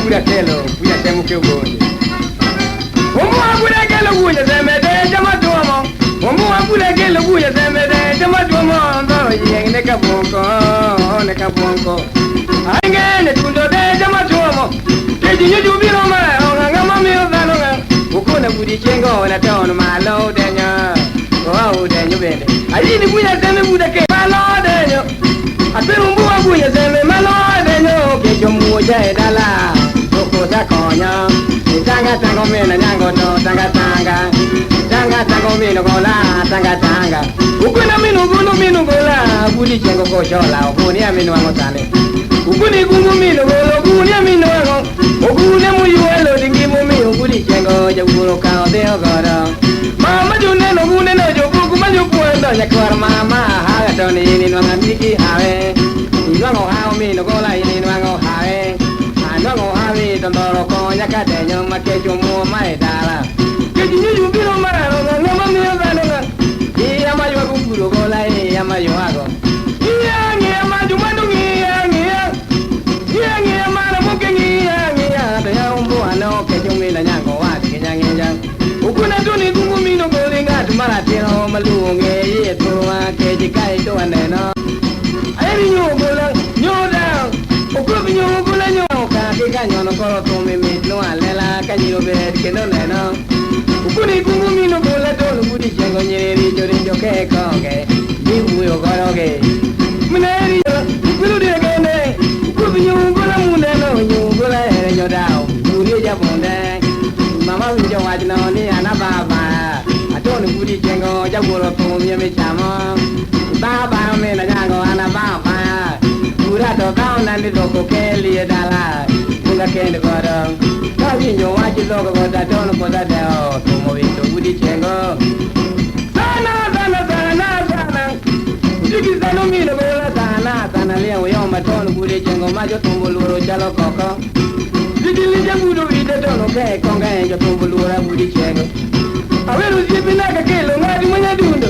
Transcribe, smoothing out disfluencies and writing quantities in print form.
buda kelo buya temo ke ugonde. Omuwa buda kelo buya semede jama tuomo. Omuwa buda kelo buya semede jama tuomo. Ndoro yeng ne kabonko ne kabonko. Ainge ne tundo de jama tuomo. Keji nyu biro ma onga ngama mi odano nga. Ukuna budi chengo na tono malo denyo. Wa udenyo bende. Ayini buya seme buda ke malo denyo. Aperu mbuwa buya seme malo denyo. Kejo muoja edala. Toko zakonya. Tanga tanga mena nyango to tanga tanga. Tanga tanga meno gola tanga tanga. Ukuna minu gulu minu gola budi chengo koshola ukuni aminu angotane. Ukuni gungu minu golo guni aminu ango. Okune muyuelo dingi mi ukuni chengo jaguro kao de ogoro. Mama junne no gune no jokuku majupuendo nyakwar mama haga toni ni nwanga miki hawe. Nwango hao minu gola ini nwango hawe. Nwango hawe tondoro konya kadenyo makecho mu maedala. Keji nyu biro mara ngama mi odano. Iya mayo guguro gola iya mayo ago. Iya ngia maju manu ngia ngia. Ngia ngia mara muke ngia ngia. Ta ya umbu ano kejo mina nyango wa kinyanginja. Ukuna tuni gungu mino golinga tumara tiro malunge ye tuwa keji kai to aneno. Ayeri nyu gola nyu da. Okubi nyu gola nyu ka ke kanyo no koro to mi mi no alela kanyiro ber kendo neno. Ukuni gungu mino gola to budi chengo nyeri jorinjo ke konge. Mi wuyo goroge. Mineri yo ukulu de gende. Ukubi nyu gola munde no nyu gola ere nyodao. Muri jabonde. Mama winjo wach no ni ana baba. Atoni budi chengo jagoro thum mi chamo. Baba mina nyango ana baba. Ura to kao nandi doko keli e dala. Munga kende godo. Ka winjo wach dhoko goda tono koda deo. Tumo wito budi chengo. Sana sana sana sana. Jigi sano mino gola sana sana leo yoma tono budi chengo majo tumbo luoro chalo koko. Jigi budo ide tono ke konga enjo tumbo luoro budi chengo. Awero jipina ka kelo ngadi manya dundo.